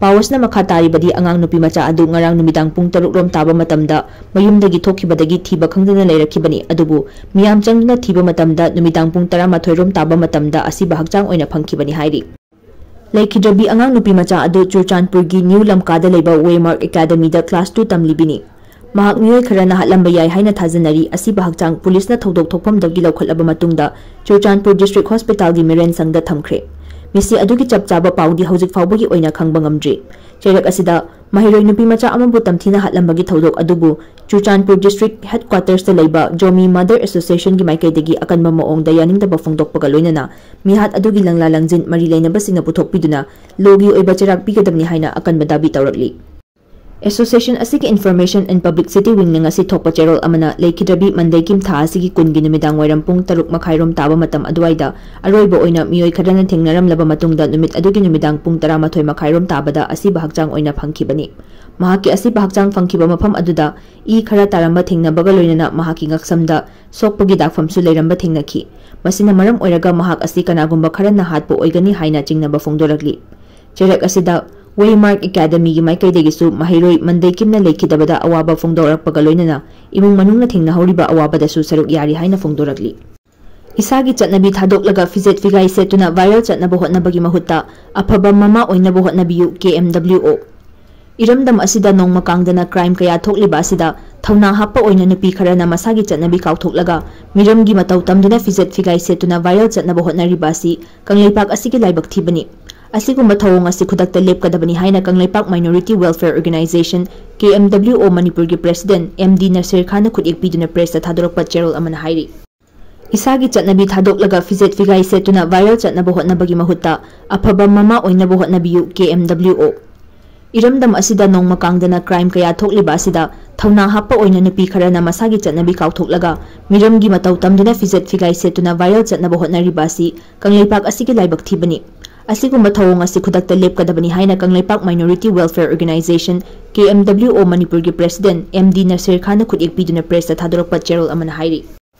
ꯄꯥꯎ ꯑꯁꯤꯅ ꯃꯈꯥ ꯇꯥꯔꯤꯕꯗꯤ, ꯑꯉꯥꯡ ꯅꯨꯄꯤ ꯃꯆꯥ ꯑꯗꯨ ꯉꯔꯥꯡ ꯅꯨꯃꯤꯗꯥꯡ ꯄꯨꯡ ꯇꯔꯨꯛ ꯂꯣꯝ ꯇꯥꯕ ꯃꯇꯝꯗ ꯃꯌꯨꯝꯗꯒꯤ ꯊꯣꯛꯈꯤꯕꯗꯒꯤ ꯊꯤꯕ ꯈꯪꯗꯅ ꯂꯩꯔꯛꯈꯤꯕꯅꯤ꯫ ꯑꯗꯨꯕꯨ ꯃꯤꯌꯥꯝ ꯆꯪꯗꯨꯅ ꯊꯤꯕ ꯃꯇꯝꯗ ꯅꯨꯃꯤꯗꯥꯡ ꯄꯨꯡ ꯇꯔꯥꯃꯥꯊꯣꯏ ꯔꯣꯝ ꯇꯥꯕ ꯃꯇꯝꯗ ꯑꯁꯤꯕ ꯍꯛꯆꯥꯡ ꯑꯣꯏꯅ ꯐꯪꯈꯤꯕꯅꯤ ꯍꯥꯏꯔꯤ꯫ ꯂꯩꯈꯤꯗ꯭ꯔꯕꯤ ꯑꯉꯥꯡ ꯅꯨꯄꯤ ꯃꯆꯥ ꯑꯗꯨ ꯆꯨꯔꯆꯥꯟꯄꯨꯔꯒꯤ ꯅ꯭ꯌꯨ ꯂꯝꯀꯥꯗ ꯂꯩꯕ ꯋꯦꯃꯥꯔꯛ ꯑꯦꯀꯥꯗꯃꯤꯗ ꯀ꯭ꯂꯥꯁ ꯇꯨ ꯇꯝꯂꯤꯕꯤꯅꯤ꯫ ꯃꯍꯥꯛ ꯃꯤꯑꯣꯏ ꯈꯔꯅ ꯍꯥꯠꯂꯝꯕ ꯌꯥꯏ ꯍꯥꯏꯅ ꯊꯥꯖꯅꯔꯤ꯫ ꯑꯁꯤꯕ ꯍꯛꯆꯥꯡ ꯄꯨꯂꯤꯁꯅ ꯊꯧꯗꯣꯛ ꯊꯣꯛꯐꯝꯗꯒꯤ ꯂꯧꯈꯠꯂꯕ ꯃꯇꯨꯡꯗ ꯆꯨꯔꯆꯥꯟꯄꯨꯔ ꯗꯤꯁꯇ꯭ꯔꯤꯛ ꯍꯣꯁꯄꯤꯇꯥꯜꯒꯤ ꯃꯤꯔꯦꯟ ꯁꯪꯗ ꯊꯝꯈ꯭ꯔꯦ꯫ ꯃꯤꯁꯤ ꯑꯗꯨꯒꯤ ꯆꯞ ꯆꯥꯕ ꯄꯥꯎꯗꯤ ꯍꯧꯖꯤꯛ ꯐꯥꯎꯕꯒꯤ ꯑꯣꯏꯅ ꯈꯪꯕ ꯉꯝꯗ꯭ꯔꯤ꯫ ꯆꯩꯔꯛ ꯑꯁꯤꯗ ꯃꯍꯩꯔꯣꯏ ꯅꯨꯄꯤ ꯃꯆꯥ ꯑꯃꯕꯨ ꯇꯝꯊꯤꯅ ꯍꯥꯠꯂꯝꯕꯒꯤ ꯊꯧꯗꯣꯛ ꯑꯗꯨꯕꯨ ꯆꯨꯔꯆꯥꯟꯄꯨꯔ ꯗꯤꯁꯇ꯭ꯔꯤꯛ ꯍꯦꯗꯀ꯭ꯋꯥꯇꯔꯁꯇ ꯂꯩꯕ ꯖꯣꯃꯤ ꯃꯥꯗꯔ ꯑꯦꯁꯣꯁꯤꯌꯦꯁꯟꯒꯤ ꯃꯥꯏꯀꯩꯗꯒꯤ ꯑꯀꯟꯕ ꯃꯑꯣꯡꯗ ꯌꯥꯅꯤꯡꯗꯕ ꯐꯣꯡꯗꯣꯛꯄꯒ ꯂꯣꯏꯅꯅ ꯃꯤꯍꯥꯠ ꯑꯗꯨꯒꯤ ꯂꯪꯂꯥ ꯂꯪꯖꯤꯟ ꯃꯔꯤ ꯂꯩꯅꯕꯁꯤꯡꯅ ꯄꯨꯊꯣꯛꯄꯤꯗꯨꯅ ꯂꯣꯒꯤ ꯑꯣꯏꯕ ꯆꯩꯔꯥꯛ ꯄꯤꯒꯗꯕꯅꯤ ꯍꯥꯏꯅ ꯑꯀꯟꯕ ꯗꯥꯕꯤ ꯇꯧꯔꯛꯂꯤ꯫ ꯑꯦꯁꯣꯁꯤꯌꯦꯁꯟ ꯑꯁꯤꯒꯤ ꯏꯟꯐꯣꯔꯃꯦꯁꯟ ꯑꯦꯟ ꯄꯕ꯭ꯂꯤꯁꯤꯇꯤ ꯋꯤꯡꯅ ꯉꯁꯤ ꯊꯣꯛꯄ ꯆꯦꯔꯣꯜ ꯑꯃꯅ ꯂꯩꯈꯤꯗ꯭ꯔꯕꯤ ꯃꯟꯗꯩꯀꯤꯝ ꯊꯥ ꯑꯁꯤꯒꯤ ꯀꯨꯟꯒꯤ ꯅꯨꯃꯤꯗꯥꯡ ꯋꯥꯏꯔꯝ ꯄꯨꯡ ꯇꯔꯨꯛ ꯃꯈꯥꯏꯔꯣꯝ ꯇꯥꯕ ꯃꯇꯝ ꯑꯗꯨꯋꯥꯏꯗ ꯑꯔꯣꯏꯕ ꯑꯣꯏꯅ ꯃꯤꯑꯣꯏ ꯈꯔꯅ ꯊꯦꯡꯅꯔꯝꯂꯕ ꯃꯇꯨꯡꯗ ꯅꯨꯃꯤꯠ ꯑꯗꯨꯒꯤ ꯅꯨꯃꯤꯗꯥꯡ ꯄꯨꯡ ꯇꯔꯥꯃꯥꯊꯣꯏ ꯃꯈꯥꯏꯔꯣꯝ ꯇꯥꯕꯗ ꯑꯁꯤꯕ ꯍꯛꯆꯥꯡ ꯑꯣꯏꯅ ꯐꯪꯈꯤꯕꯅꯤ꯫ ꯃꯍꯥꯛꯀꯤ ꯑꯁꯤꯕ ꯍꯛꯆꯥꯡ ꯐꯪꯈꯤꯕ ꯃꯐꯝ ꯑꯗꯨꯗ ꯏ ꯈꯔ ꯇꯥꯔꯝꯕ ꯊꯦꯡꯅꯕꯒ ꯂꯣꯏꯅꯅ ꯃꯍꯥꯛꯀꯤ ꯉꯛꯁꯝꯗ ꯁꯣꯛꯄꯒꯤ ꯗꯥꯛꯐꯝꯁꯨ ꯂꯩꯔꯝꯕ ꯊꯦꯡꯅꯈꯤ꯫ ꯃꯁꯤꯅ ꯃꯔꯝ ꯑꯣꯏꯔꯒ ꯃꯍꯥꯛ ꯑꯁꯤ ꯀꯅꯥꯒꯨꯝꯕ ꯈꯔꯅ ꯍꯥꯠꯄ ꯑꯣꯏꯒꯅꯤ ꯍꯥꯏꯅ ꯆꯤꯡꯅꯕ ꯐꯣꯡꯗꯣꯔꯛꯂꯤ꯫ ꯆꯩꯔꯛ ꯑꯁꯤꯗ ꯋꯦꯃꯥꯔꯛ ꯑꯦꯀꯥꯗꯃꯤꯒꯤ ꯃꯥꯏꯀꯩꯗꯒꯤꯁꯨ ꯃꯍꯩꯔꯣꯏ ꯃꯟꯗꯩꯀꯤꯝꯅ ꯂꯩꯈꯤꯗꯕꯗ ꯑꯋꯥꯕ ꯐꯣꯡꯗꯣꯔꯛꯄꯒ ꯂꯣꯏꯅꯅ ꯏꯃꯨꯡ ꯃꯅꯨꯡꯅ ꯊꯦꯡꯅꯍꯧꯔꯤꯕ ꯑꯋꯥꯕꯗꯁꯨ ꯁꯔꯨꯛ ꯌꯥꯔꯤ ꯍꯥꯏꯅ ꯐꯣꯡꯗꯣꯔꯛꯂꯤ꯫ ꯏꯁꯥꯒꯤ ꯆꯠꯅꯕꯤ ꯊꯥꯗꯣꯛꯂꯒ ꯐꯤꯖꯦꯠ ꯐꯤꯒꯥꯏ ꯁꯦꯠꯇꯨꯅ ꯚꯥꯏꯔꯦꯜ ꯆꯠꯅꯕ ꯍꯣꯠꯅꯕꯒꯤ ꯃꯍꯨꯠꯇ ꯑꯐꯕ ꯃꯃꯥ ꯑꯣꯏꯅꯕ ꯍꯣꯠꯅꯕꯤꯌꯨ, ꯀꯦ ꯑꯦꯝ ꯗꯕ꯭ꯂꯤꯎ ꯑꯣ꯫ ꯏꯔꯝꯗꯝ ꯑꯁꯤꯗ ꯅꯣꯡꯃ ꯀꯥꯡꯗꯅ ꯀ꯭ꯔꯥꯏꯝ ꯀꯌꯥ ꯊꯣꯛꯂꯤꯕ ꯑꯁꯤꯗ ꯊꯧꯅꯥ ꯍꯥꯞꯄ ꯑꯣꯏꯅ ꯅꯨꯄꯤ ꯈꯔꯅ ꯃꯁꯥꯒꯤ ꯆꯠꯅꯕꯤ ꯀꯥꯎꯊꯣꯛꯂꯒ ꯃꯤꯔꯝꯒꯤ ꯃꯇꯧ ꯇꯝꯗꯨꯅ ꯐꯤꯖꯦꯠ ꯐꯤꯒꯥꯏ ꯁꯦꯠꯇꯨꯅ ꯚꯥꯏꯔꯦꯜ ꯆꯠꯅꯕ ꯍꯣꯠꯅꯔꯤꯕ ꯑꯁꯤ ꯀꯪꯂꯩꯄꯥꯛ ꯑꯁꯤꯒꯤ ꯂꯥꯏꯕꯛ ꯊꯤꯕꯅꯤ꯫ ꯑꯁꯤꯒꯨꯝꯕ ꯊꯧꯑꯣꯡ ꯑꯁꯤ ꯈꯨꯗꯛꯇ ꯂꯦꯞꯀꯗꯕꯅꯤ ꯍꯥꯏꯅ ꯀꯪꯂꯩꯄꯥꯛ ꯃꯥꯏꯅꯣꯔꯤꯇꯤ ꯋꯦꯜꯐꯤꯌꯔ ꯑꯣꯔꯒꯅꯥꯏꯖꯦꯁꯟ, ꯀꯦ ꯑꯦꯝ ꯗꯕ꯭ꯂꯤꯎ ꯑꯣ, ꯃꯅꯤꯄꯨꯔꯒꯤ ꯄ꯭ꯔꯦꯁꯤꯗꯦꯟꯠ ꯑꯦꯝ ꯗꯤ ꯅꯁꯤꯔ ꯈꯥꯟꯅ ꯈꯨꯠꯌꯦꯛ ꯄꯤꯗꯨꯅ ꯄ꯭ꯔꯦꯁꯇ ꯊꯥꯗꯣꯔꯛꯄ ꯆꯦꯔꯣꯜ ꯑꯃꯅ ꯍꯥꯏꯔꯤ꯫ ꯏꯁꯥꯒꯤ ꯆꯠꯅꯕꯤ ꯊꯥꯗꯣꯛꯂꯒ ꯐꯤꯖꯦꯠ ꯐꯤꯒꯥꯏ ꯁꯦꯠꯇꯨꯅ ꯚꯥꯏꯔꯦꯜ ꯆꯠꯅꯕ ꯍꯣꯠꯅꯕꯒꯤ ꯃꯍꯨꯠꯇ ꯑꯐꯕ ꯃꯃꯥ ꯑꯣꯏꯅꯕ ꯍꯣꯠꯅꯕꯤꯌꯨ, ꯀꯦ ꯑꯦꯝ ꯗꯕ꯭ꯂꯤꯎ ꯑꯣ꯫ ꯏꯔꯝꯗꯝ ꯑꯁꯤꯗ ꯅꯣꯡꯃ ꯀꯥꯡꯗꯅ ꯀ꯭ꯔꯥꯏꯝ ꯀꯌꯥ ꯊꯣꯛꯂꯤꯕ ꯑꯁꯤꯗ ꯊꯧꯅꯥ ꯍꯥꯞꯄ ꯑꯣꯏꯅ ꯅꯨꯄꯤ ꯈꯔꯅ ꯃꯁꯥꯒꯤ ꯆꯠꯅꯕꯤ ꯀꯥꯎꯊꯣꯛꯂꯒ ꯃꯤꯔꯝꯒꯤ ꯃꯇꯧ ꯇꯝꯗꯨꯅ ꯐꯤꯖꯦꯠ ꯐꯤꯒꯥꯏ ꯁꯦꯠꯇꯨꯅ ꯚꯥꯏꯔꯦꯜ ꯆꯠꯅꯕ ꯍꯣꯠꯅꯔꯤꯕ ꯑꯁꯤ ꯀꯪꯂꯩꯄꯥꯛ ꯑꯁꯤꯒꯤ ꯂꯥꯏꯕꯛ ꯊꯤꯕꯅꯤ꯫ ꯑꯁꯤꯒꯨꯝꯕ ꯊꯧꯑꯣꯡ ꯑꯁꯤ ꯈꯨꯗꯛꯇ ꯂꯦꯞꯀꯗꯕꯅꯤ ꯍꯥꯏꯅ Kangleipak Minority Welfare Organisation, K M W O, ꯃꯅꯤꯄꯨꯔꯒꯤ ꯄ꯭ꯔꯦꯁꯤꯗꯦꯟꯠ M D ꯅꯁꯤꯔ ꯈꯥꯟꯅ ꯈꯨꯠꯌꯦꯛ ꯄꯤꯗꯨꯅ ꯄ꯭ꯔꯦꯁꯇ ꯊꯥꯗꯣꯔꯛꯄ ꯆꯦꯔꯣꯜ ꯑꯃꯅ ꯍꯥꯏꯔꯤ꯫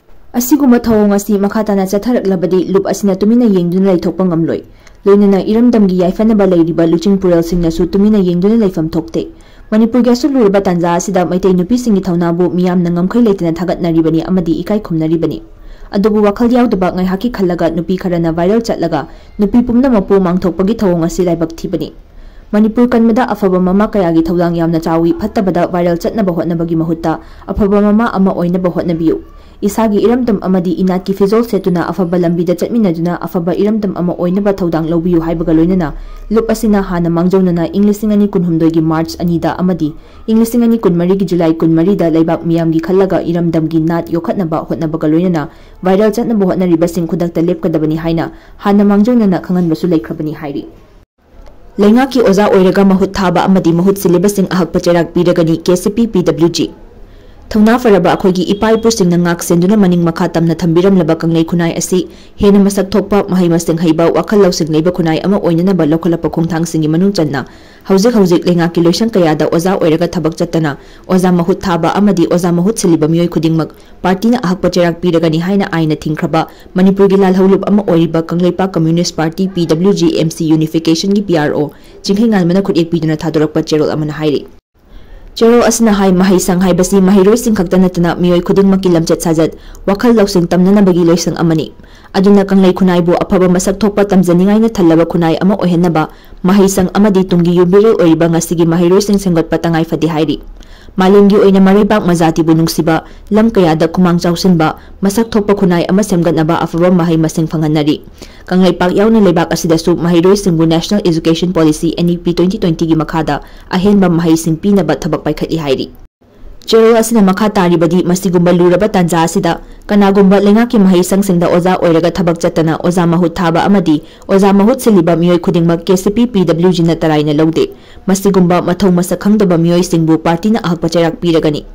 ꯑꯁꯤꯒꯨꯝꯕ ꯊꯧꯑꯣꯡ ꯑꯁꯤ ꯃꯈꯥ ꯇꯥꯅ ꯆꯠꯊꯔꯛꯂꯕꯗꯤ ꯂꯨꯞ ꯑꯁꯤꯅ ꯇꯨꯃꯤꯟꯅ ꯌꯦꯡꯗꯨꯅ ꯂꯩꯊꯣꯛꯄ ꯉꯝꯂꯣꯏ꯫ ꯂꯣꯏꯅꯅ ꯏꯔꯝꯗꯝꯒꯤ ꯌꯥꯏꯐꯅꯕ ꯂꯩꯔꯤꯕ ꯂꯨꯆꯤꯡ ꯄꯨꯔꯦꯜꯁꯤꯡꯅꯁꯨ ꯇꯨꯃꯤꯟꯅ ꯌꯦꯡꯗꯨꯅ ꯂꯩꯐꯝ ꯊꯣꯛꯇꯦ꯫ ꯃꯅꯤꯄꯨꯔꯒꯤ ꯑꯁꯨꯛ ꯂꯨꯔꯕ ꯇꯥꯟꯖꯥ ꯑꯁꯤꯗ ꯃꯩꯇꯩ ꯅꯨꯄꯤꯁꯤꯡꯒꯤ ꯊꯧꯅꯥꯕꯨ ꯃꯤꯌꯥꯝꯅ ꯉꯝꯈꯩ ꯂꯩꯇꯅ ꯊꯥꯒꯠꯅꯔꯤꯕꯅꯤ ꯑꯃꯗꯤ ꯏꯀꯥꯏ ꯈꯨꯝꯅꯔꯤꯕꯅꯤ꯫ ꯑꯗꯨꯕꯨ ꯋꯥꯈꯜ ꯌꯥꯎꯗꯕ ꯉꯥꯏꯍꯥꯛꯀꯤ ꯈꯜꯂꯒ ꯅꯨꯄꯤ ꯈꯔꯅ ꯚꯥꯏꯔꯦꯜ ꯆꯠꯂꯒ ꯅꯨꯄꯤ ꯄꯨꯝꯅꯃꯛꯄꯨ ꯃꯥꯡꯊꯣꯛꯄꯒꯤ ꯊꯧꯑꯣꯡ ꯑꯁꯤ ꯂꯥꯏꯕꯛ ꯊꯤꯕꯅꯤ꯫ ꯃꯅꯤꯄꯨꯔ ꯀꯟꯕꯗ ꯑꯐꯕ ꯃꯃꯥ ꯀꯌꯥꯒꯤ ꯊꯧꯗꯥꯡ ꯌꯥꯝꯅ ꯆꯥꯎꯏ꯫ ꯐꯠꯇꯕꯗ ꯚꯥꯏꯔꯦꯜ ꯆꯠꯅꯕ ꯍꯣꯠꯅꯕꯒꯤ ꯃꯍꯨꯠꯇ ꯑꯐꯕ ꯃꯃꯥ ꯑꯃ ꯑꯣꯏꯅꯕ ꯍꯣꯠꯅꯕꯤꯌꯨ꯫ ꯏꯁꯥꯒꯤ ꯏꯔꯝꯗꯝ ꯑꯃꯗꯤ ꯏꯅꯥꯠꯀꯤ ꯐꯤꯖꯣꯜ ꯁꯦꯠꯇꯨꯅ ꯑꯐꯕ ꯂꯝꯕꯤꯗ ꯆꯠꯃꯤꯟꯅꯗꯨꯅ ꯑꯐꯕ ꯏꯔꯝꯗꯝ ꯑꯃ ꯑꯣꯏꯅꯕ ꯊꯧꯗꯥꯡ ꯂꯧꯕꯤꯌꯨ ꯍꯥꯏꯕꯒ ꯂꯣꯏꯅꯅ ꯂꯨꯞ ꯑꯁꯤꯅ ꯍꯥꯟꯅ ꯃꯥꯡꯖꯧꯅꯅ ꯏꯪ ꯂꯤꯁꯤꯡ ꯑꯅꯤ ꯀꯨꯟꯍꯨꯝꯗꯣꯏꯒꯤ ꯃꯥꯔꯆ ꯑꯅꯤꯗ ꯑꯃꯗꯤ ꯏꯪ ꯂꯤꯁꯤꯡ ꯑꯅꯤ ꯀꯨꯟꯃꯔꯤꯒꯤ ꯖꯨꯂꯥꯏ ꯀꯨꯟꯃꯔꯤꯗ ꯂꯩꯕꯥꯛ ꯃꯤꯌꯥꯝꯒꯤ ꯈꯜꯂꯒ ꯏꯔꯝꯗꯝꯒꯤ ꯅꯥꯠ ꯌꯣꯛꯈꯠꯅꯕ ꯍꯣꯠꯅꯕꯒ ꯂꯣꯏꯅꯅ ꯚꯥꯏꯔꯦꯜ ꯆꯠꯅꯕ ꯍꯣꯠꯅꯔꯤꯕꯁꯤꯡ ꯈꯨꯗꯛꯇ ꯂꯦꯞꯀꯗꯕꯅꯤ ꯍꯥꯏꯅ ꯍꯥꯟꯅ ꯃꯥꯡꯖꯧꯅꯅ ꯈꯪꯍꯟꯕꯁꯨ ꯂꯩꯈ꯭ꯔꯕꯅꯤ ꯍꯥꯏꯔꯤ꯫ ꯂꯩꯉꯥꯛꯀꯤ ꯑꯣꯖꯥ ꯑꯣꯏꯔꯒ ꯃꯍꯨꯠ ꯊꯥꯕ ꯑꯃꯗꯤ ꯃꯍꯨꯠ ꯁꯤꯜꯂꯤꯕꯁꯤꯡ ꯑꯍꯛꯄ ꯆꯩꯔꯥꯛ ꯄꯤꯔꯒꯅꯤ, K C P P W G꯫ ꯊꯧꯅꯥ ꯐꯔꯕ ꯑꯩꯈꯣꯏꯒꯤ ꯏꯄꯥ ꯏꯄꯨꯁꯤꯡꯅ ꯉꯥꯛ ꯁꯦꯟꯗꯨꯅ ꯃꯅꯤꯡ ꯃꯈꯥ ꯇꯝꯅ ꯊꯝꯕꯤꯔꯝꯂꯕ ꯀꯪꯂꯩ ꯈꯨꯟꯅꯥꯏ ꯑꯁꯤ ꯍꯦꯟꯅ ꯃꯁꯛ ꯊꯣꯛꯄ, ꯃꯍꯩ ꯃꯁꯤꯡ ꯍꯩꯕ, ꯋꯥꯈꯜ ꯂꯧꯁꯤꯡ ꯂꯩꯕ ꯈꯨꯟꯅꯥꯏ ꯑꯃ ꯑꯣꯏꯅꯅꯕ ꯂꯧꯈꯠꯂꯛꯄ ꯈꯣꯡꯊꯥꯡꯁꯤꯡꯒꯤ ꯃꯅꯨꯡ ꯆꯟꯅ ꯍꯧꯖꯤꯛ ꯍꯧꯖꯤꯛ ꯂꯩꯉꯥꯛꯀꯤ ꯂꯣꯏꯁꯪ ꯀꯌꯥꯗ ꯑꯣꯖꯥ ꯑꯣꯏꯔꯒ ꯊꯕꯛ ꯆꯠꯇꯅ ꯑꯣꯖꯥ ꯃꯍꯨꯠ ꯊꯥꯕ ꯑꯃꯗꯤ ꯑꯣꯖꯥ ꯃꯍꯨꯠ ꯁꯤꯜꯂꯤꯕ ꯃꯤꯑꯣꯏ ꯈꯨꯗꯤꯡꯃꯛ ꯄꯥꯔꯇꯤꯅ ꯑꯍꯛꯄ ꯆꯩꯔꯥꯛ ꯄꯤꯔꯒꯅꯤ ꯍꯥꯏꯅ ꯑꯥꯏꯟꯅ ꯊꯤꯡꯈ꯭ꯔꯕ ꯃꯅꯤꯄꯨꯔꯒꯤ ꯂꯥꯜꯍꯧꯂꯨꯞ ꯑꯃ ꯑꯣꯏꯔꯤꯕ Kangleipak communist party, P W G M C Unification ꯒꯤ P R O ꯆꯤꯡꯈꯩꯉꯥꯟꯕꯅ ꯈꯨꯠꯌꯦꯛ ꯄꯤꯗꯨꯅ ꯊꯥꯗꯣꯔꯛꯄ ꯆꯦꯔꯣꯜ ꯑꯃꯅ ꯍꯥꯏꯔꯤ꯫ ꯆꯦꯔꯣꯜ ꯑꯁꯤꯅ ꯍꯥꯏ, ꯃꯍꯩꯁꯪ ꯍꯥꯏꯕꯁꯤ ꯃꯍꯩꯔꯣꯏꯁꯤꯡ ꯈꯛꯇ ꯅꯠꯇꯅ ꯃꯤꯑꯣꯏ ꯈꯨꯗꯤꯡꯃꯛꯀꯤ ꯂꯝꯆꯠ ꯁꯥꯖꯠ, ꯋꯥꯈꯜ ꯂꯧꯁꯤꯡ ꯇꯝꯅꯅꯕꯒꯤ ꯂꯣꯏꯁꯪ ꯑꯃꯅꯤ꯫ ꯑꯗꯨꯅ ꯀꯪꯂꯩ ꯈꯨꯟꯅꯥꯏꯕꯨ ꯑꯐꯕ ꯃꯁꯛ ꯊꯣꯛꯄ ꯇꯝꯖꯅꯤꯡꯉꯥꯏꯅ ꯊꯜꯂꯕ ꯈꯨꯟꯅꯥꯏ ꯑꯃ ꯑꯣꯏꯍꯟꯅꯕ ꯃꯍꯩꯁꯪ ꯑꯃꯗꯤ ꯇꯨꯡꯒꯤ ꯌꯨꯝꯕꯤꯔꯦꯜ ꯑꯣꯏꯔꯤꯕ ꯉꯁꯤꯒꯤ ꯃꯍꯩꯔꯣꯏꯁꯤꯡ ꯁꯦꯝꯒꯠꯄ ꯇꯉꯥꯏ ꯐꯗꯦ ꯍꯥꯏꯔꯤ꯫ ꯃꯥꯂꯦꯝꯒꯤ ꯑꯣꯏꯅ ꯃꯔꯩꯕꯥꯛ ꯃꯖꯥꯇꯤꯕꯨ ꯅꯨꯡꯁꯤꯕ, ꯂꯝ ꯀꯌꯥꯗ ꯈꯨꯃꯥꯡ ꯆꯥꯎꯁꯤꯟꯕ, ꯃꯁꯛ ꯊꯣꯛꯄ ꯈꯨꯟꯅꯥꯏ ꯑꯃ ꯁꯦꯝꯒꯠꯅꯕ ꯑꯐꯕ ꯃꯍꯩ ꯃꯁꯤꯡ ꯐꯪꯍꯟꯅꯔꯤ꯫ ꯀꯪꯂꯩꯄꯥꯛ ꯌꯥꯎꯅ ꯂꯩꯕꯥꯛ ꯑꯁꯤꯗꯁꯨ ꯃꯍꯩꯔꯣꯏꯁꯤꯡꯕꯨ National Education Policy, N E P twenty twenty ꯒꯤ ꯃꯈꯥꯗ ꯑꯍꯦꯟꯕ ꯃꯍꯩꯁꯤꯡ ꯄꯤꯅꯕ ꯊꯕꯛ ꯄꯥꯏꯈꯠꯂꯤ ꯍꯥꯏꯔꯤ꯫ ꯆꯦꯔꯣꯜ ꯑꯁꯤꯅ ꯃꯈꯥ ꯇꯥꯔꯤꯕꯗꯤ, ꯃꯁꯤꯒꯨꯝꯕ ꯂꯨꯔꯕ ꯇꯥꯟꯖꯥ ꯑꯁꯤꯗ ꯀꯅꯥꯒꯨꯝꯕ ꯂꯩꯉꯥꯛꯀꯤ ꯃꯍꯩꯁꯪꯁꯤꯡꯗ ꯑꯣꯖꯥ ꯑꯣꯏꯔꯒ ꯊꯕꯛ ꯆꯠꯇꯅ ꯑꯣꯖꯥ ꯃꯍꯨꯠ ꯊꯥꯕ ꯑꯃꯗꯤ ꯑꯣꯖꯥ ꯃꯍꯨꯠ ꯁꯤꯜꯂꯤꯕ ꯃꯤꯑꯣꯏ ꯈꯨꯗꯤꯡꯃꯛ ꯀꯦ ꯁꯤ ꯄꯤ ꯄꯤ ꯗꯕ꯭ꯂꯤꯎ ꯖꯤꯅ ꯇꯔꯥꯏꯅ ꯂꯧꯗꯦ꯫ ꯃꯁꯤꯒꯨꯝꯕ ꯃꯊꯧ ꯃꯁꯛ ꯈꯪꯗꯕ ꯃꯤꯑꯣꯏꯁꯤꯡꯕꯨ ꯄꯥꯔꯇꯤꯅ ꯑꯍꯛꯄ ꯆꯩꯔꯥꯛ ꯄꯤꯔꯒꯅꯤ꯫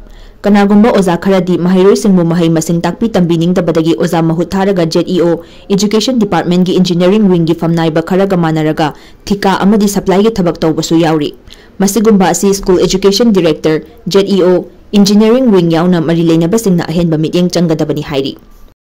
ꯀꯅꯥꯒꯨꯝꯕ ꯑꯣꯖꯥ ꯈꯔꯗꯤ ꯃꯍꯩꯔꯣꯏꯁꯤꯡꯕꯨ ꯃꯍꯩ ꯃꯁꯤꯡ ꯇꯥꯛꯄꯤ ꯇꯝꯕꯤꯅꯤꯡꯗꯕꯗꯒꯤ ꯑꯣꯖꯥ ꯃꯍꯨꯠ ꯊꯥꯔꯒ ꯖꯦꯠ ꯏ ꯑꯣ, Education Departmentꯀꯤ Engineering Wingꯒꯤ ꯐꯝꯅꯥꯏꯕ ꯈꯔꯒ ꯃꯥꯟꯅꯔꯒ ꯊꯤꯀꯥ ꯑꯃꯗꯤ supplyꯒꯤ ꯊꯕꯛ ꯇꯧꯕꯁꯨ ꯌꯥꯎꯔꯤ꯫ ꯃꯁꯤꯒꯨꯝꯕ ꯑꯁꯤ School Education Director, Z E ꯑꯣ, Engineering Wing ꯌꯥꯎꯅ ꯃꯔꯤ ꯂꯩꯅꯕꯁꯤꯡꯅ ꯑꯍꯦꯟꯕ ꯃꯤꯠꯌꯦꯡ ꯆꯪꯒꯗꯕꯅꯤ ꯍꯥꯏꯔꯤ꯫